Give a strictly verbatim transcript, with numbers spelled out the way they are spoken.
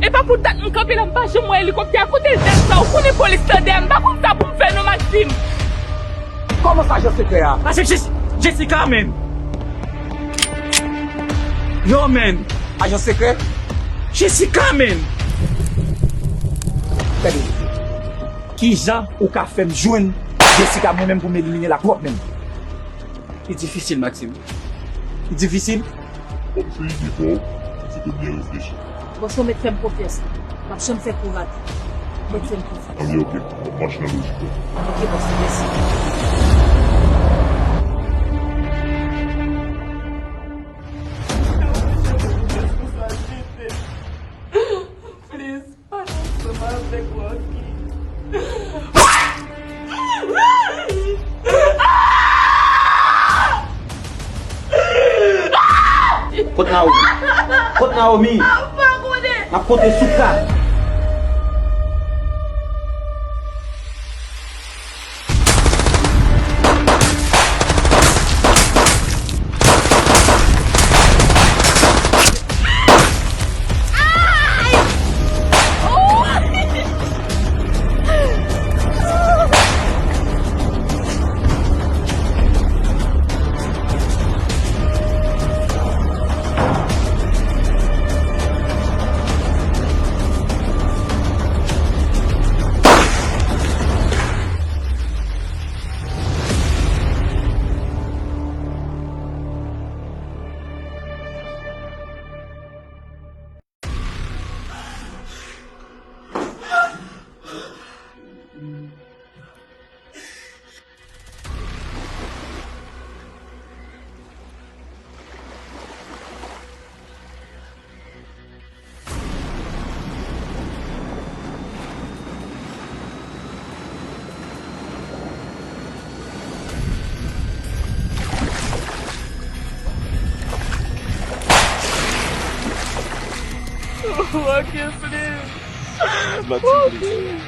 E pa pou dat m kanpe la, m pa janm wè elikoptè a. Kote l dèyè sa? Ou konnen polis tande a, m pa konn sa pou m fè non, Maxime. Kòman sa, ajan sekrè a? Maxime, Jess-, Jessica, menm. Yo, menm. Ajan sekrè? Jessica, menm. Tande. Kijan ou ka fè m jwenn Jessica, mwen menm, pou m elimine l ak lòt menm? Li difisil, Maxime. Li difisil? Kòm se ide pa w, se te byen reflechi. Bòs, ou mèt fè m konfyans. M ap janm fè kou rate. Ou mèt fè m konfyans. Anben, oke, m ap mache nan lojik ou. Oke, bòs, mèsi. Please. Pa t ansanm avèk Rocky. Kot Naomi? Kot Naomi? N ap konte sou ka. Rocky, please. Maxime, please.